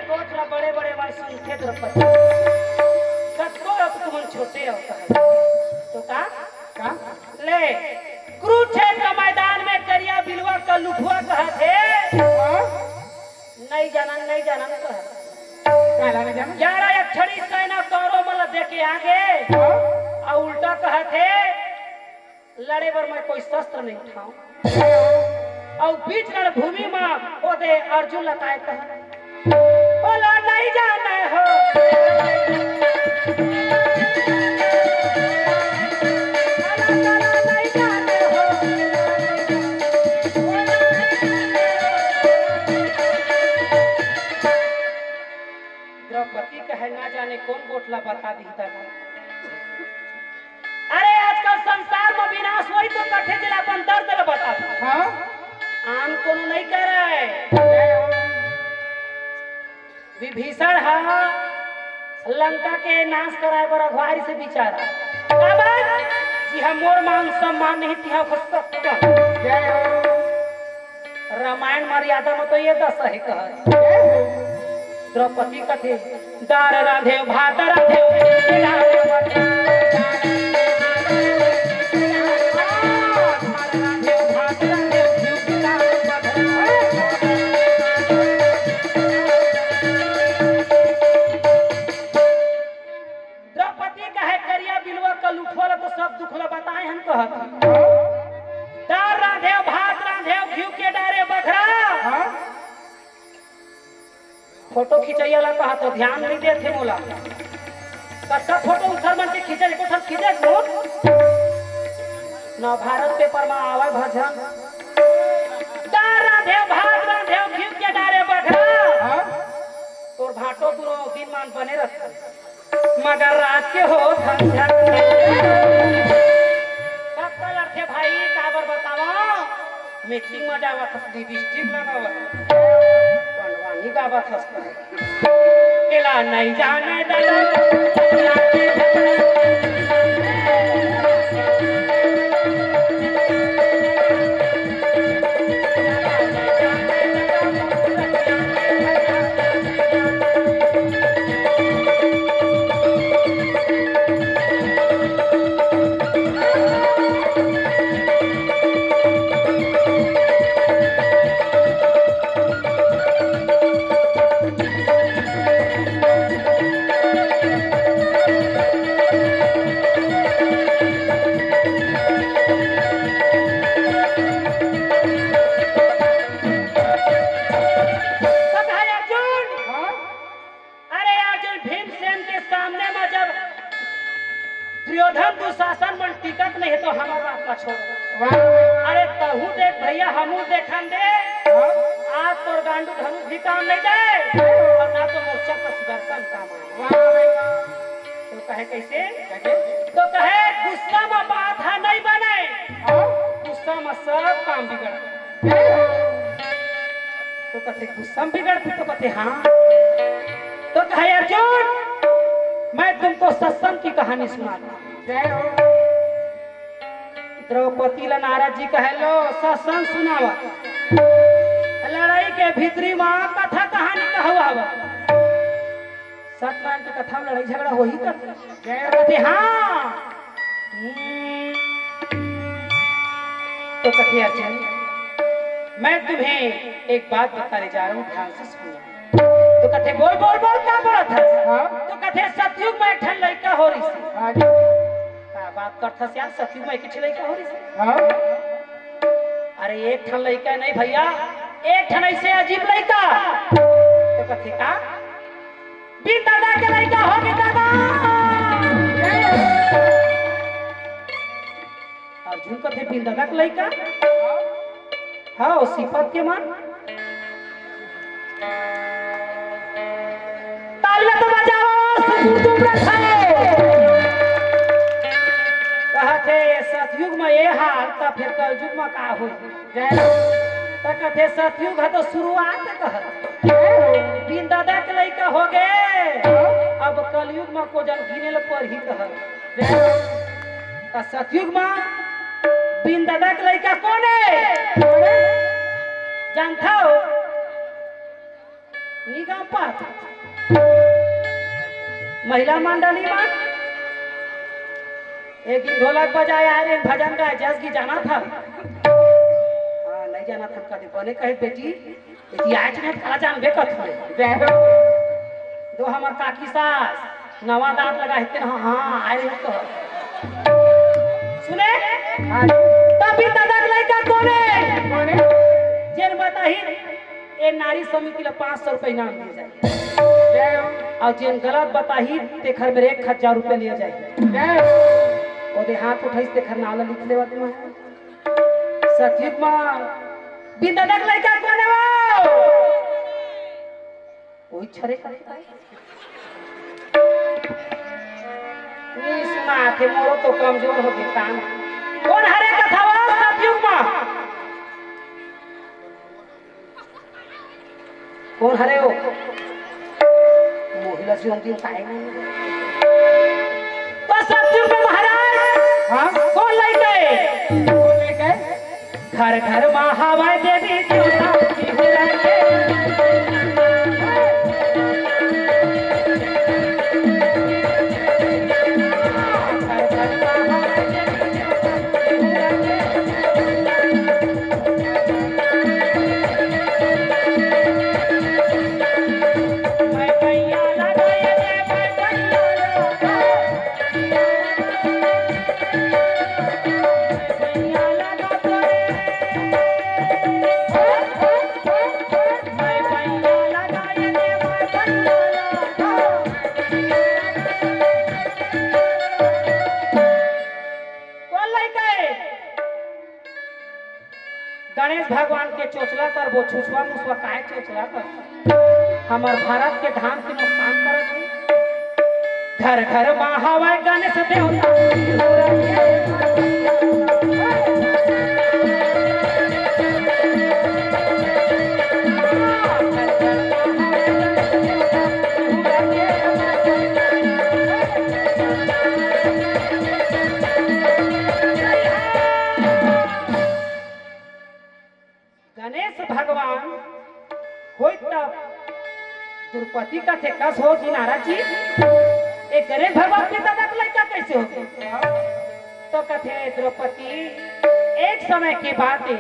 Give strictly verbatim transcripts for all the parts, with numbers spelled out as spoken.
कोठ ला बड़े बड़े वाले सुनथे द्रौपदी। कतको अब तुमन छोटे हो कहे। तो का? का? ले, कुरुक्षेत्र मैदान में करिया बिलवा का लुठवा कहत हे। हाँ? नहीं जानन, नहीं जानन कहत। काला नहीं जानन? ग्यारह अक्षरी सेना कौरव मन ला दे के आगे। हाँ? अउ उल्टा कहत हे, लड़े बर मैं कोई शस्त्र नहीं उठाऊं। अउ बीच रणभूमि म ओदे अर्जुन ल काय कहत, "ओला नहीं जाने हो, ओला, ओला नहीं जाने हो।" द्रौपदी कहे, "ना जाने कौन गोठ ला बता दी दादा।" अरे, आजकल संसार म विनाश होई तो कथे जेला अपन दर्द ल बताबो। हाँ? आन कोनो नइ करय। विभीषण ह लंका के नाश कराय बर अघवारी से बिचारा। काबर? जिहां मोर मान सम्मान नहीं, तिहां हो सत्य। जय हो। रामायण मर्यादा म तो ये दस हे कहत। द्रौपदी कथे, "दार रांधेव, भात रांधेव, द्रौपदी कहे करिया बिलवा का लुठवा ला तो सब दुख ला बताए हन कहत हे। दार रांधेव, भात रांधेव, घीव के डारे बघरा।" हाँ? फोटो खिंचैया ला कहत हे, ध्यान नहीं देत हे मोला। कतका फोटो उधर मन के खींचे, एको ठन खींचे तो। नवभारत पेपर मा आवय भजन। दार रांधेव, भात रांधेव, घीव के डारे बघरा। हाँ? तोर भांटो दुनो दिन मान बने रथे। मगर रात के हो झंझट। कब का लड़थे भाई, काबर बतावा? मीटिंग म जावत हस, लिपस्टिक लगावत हस, पंडवानी गावत हस। एला नहीं जाने दादा। तो कहे अर्जुन, हाँ? अरे अर्जुन, भीमसेन के सामने में जब दुर्योधन दुशासन मन टिकत नहीं हे तो हमर बात ला छोड़। वाह। अरे तहू देख भैया, हमू देखन दे। हाँ। आज तोर गांडू धनुष भी काम नहीं दे और ना तो मोर चक्र सुदर्शन काम आए। वाह। तो कहे कैसे? कैसे? तो कहे गुस्सा में बात ह नहीं बने। हाँ। गुस्सा में सब काम बिगड़। तो कथे गुस्सा में बिगड़ती, तो कथे हाँ। तो कहे अर्जुन, मैं तुमको सत्संग की कहानी सुनाता हूँ। जय हो। द्रौपदी ला नारद जी कहे लो सत्संग सुनावा। लड़ाई के भीतरी माँ कथा कहानी कहवावा। सत्यनारायण के कथा में लड़ाई झगड़ा होही कथे? जय हो। कथे हाँ। हम्म। तो कथे अर्जुन, मैं तुम्हें एक बात बताने जा रहा हूँ, ध्यान से सुनो। तो कथे बोल बोल बोल, का बोलत हस? हाँ। तो कथे सतयुग में एक ठन लइका हो रहिस। हाँ जी। का बात करत हस यार, सतयुग में एक ठन लइका हो रहिस। हाँ। अरे एक ठन लइका नहीं भैया, एक ठन ऐसे अजीब लइका। तो कथे का? बिन दादा के लइका हो, बिन दादा। अर्जुन कथे बिन दादा के लइका? हाँ, ओ सिपत के मन। ताली तो बजाओ, सतयुग तुम रखे। कहथे सतयुग में ये हाल, त फिर कलयुग में का होही? जय हो। त कथे सतयुग ह तो शुरुआत कहत। जय हो। बिन दादा के लइका हो गे। हाँ। अब कलयुग म को जन गिने ल परही कहत। जय हो। त सतयुग म बिन दादा के लइका कोन हे? कोन हे? जानथव? नी गा पात। महिला मंडली मा एक दिन ढोलक बजाए आए रे, भजन गाए, जस की जाना था। हाँ, नहीं जाना था कभी। बने कहे, "बेटी, बेटी आज नहीं, काला जानबे करत हवे।" जय हो। दो हमर काकी सास नवा दांत लगा हेते ना, हाँ, आए रहे तो। सुने? हाँ। तभी दादा के लइका कोने? कोने? जेन बताही, ए नारी समिति ला पाँच सौ रुपया इनाम दिए जाए। जय हो। अउ जेन गलत बताही, तेखर मेर एक हजार रुपया लिया जाए। जय हो। ओदे हाथ उठाइस, तेखर नाव ला लिख लेवत मैं। सतयुग मा, बिंदा दादा के लइका कोने वो? ओही छरे का। नी सुनाथे, मोरो तो कमजोर होगे कान। कोन हरे कथावा सतयुग मा? कोन हरे वो? मोहिला जीवन दिन काहे नहीं? तो सतयुग में महाराज, हाँ? कोन लइका हे? कोन लइका हे? घर घर मा हवय देवी देवता बिहुरा के। घर घर मा हवय देवी देवता बिहुरा के। मैं कैया लगाए रे, मैं कैया लगाए। कोन लइका हे? गणेश भगवान के चोचला करबो, छुछुआ मुछुआ काय चोचला कर। हमर भारत के धान के नुकसान करत हे। घर घर मा हवय गणेश देवता। गणेश भगवान होई तब द्रौपदी कथे, "कस हो किनारा जी, ए गणेश भगवान के दादा के लइका कइसे होगे?" तो कथे द्रौपदी, एक समय के बात हे,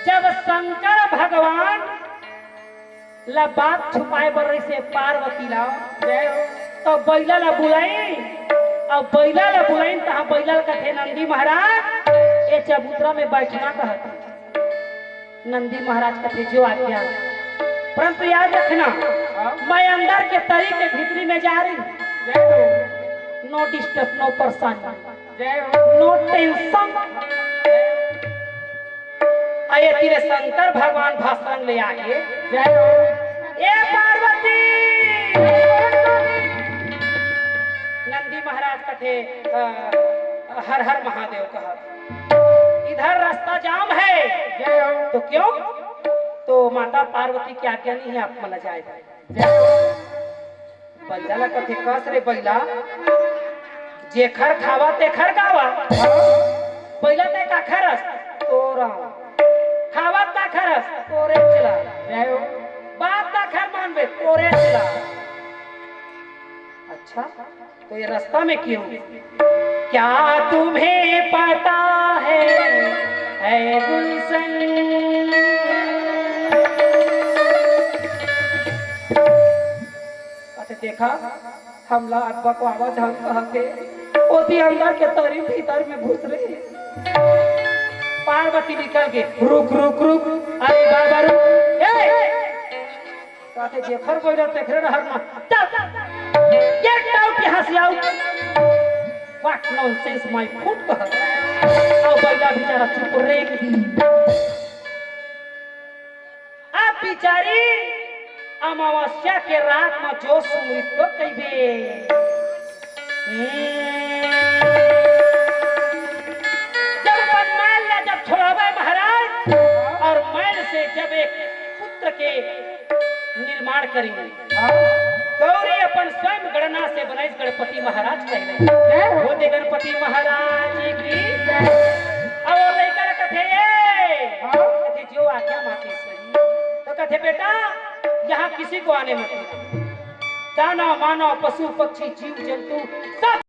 जब शंकर भगवान ला बात छुपाए बर रहिसे पार्वती ला, जय हो। तो बइला ला बुलाइन, अउ बइला ला बुलाइन, तहाँ बइला ला कथे, "नंदी महाराज, ए चबूतरा में बैठना," कहत। नंदी महाराज कथे, "जो आज्ञा।" परंतु याद रखना, हाँ। मैं अंदर के तरी के भीतरी में जा रही। जय हो। No disturb, no परेशानी। जय हो। No tension। अये तीरे शंकर भगवान भाषण ले आगे। जय हो। ए पार्वती! नंदी महाराज कथे, अ, हर हर महादेव कहत। इधर रास्ता जाम है। जय हो। तो क्यों? तो माता पार्वती की आज्ञा नहीं है, आप मन जाए। जय हो। बइला ला कथे, "कस रे बइला, जेखर खावा तेखर गावा।" हाँ। बइला तैं काखर अस? तोर आंव। खावा काखर अस? तोरे चला। जय हो। बात काखर मानबे? तोरे चला। अच्छा, तो ये रास्ता में क्यों? क्या तुम्हें पता है, ऐ गुलशन? अच्छा, देखा, हमला अब्बा को आवाज हम कहते, ओती अंदर के तरी भीतर में घुस रही। पार्वती निकल के, "रुक, रुक, रुक, अरे बाबा रुक, ए!" कहते, "जेखर बइला तेखरे रहर मा, चल, get out यहाँ से, out।" What nonsense, my foot कहत। अउ बइला बेचारा चुप रेंग दी। अब बिचारी अमावस्या के रात म जोत सुमरित तो कहिबे। जब अपन माल ला जब छोड़ावे महाराज, अउ माल से जब एक पुत्र के निर्माण करेंगे, गौरी अपन स्वयं गणना से बनाइस गणपति महाराज कहले। जय हो। बोल दे गणपति महाराज की जय। अब वो लइका ला कथे, "ए!" हाँ। कथे, "जो आज्ञा मातेश्वरी।" तो कथे, "बेटा, यहाँ किसी को आने मत देना। दानव, मानव, पशु, पक्षी, जीव, जंतु, सब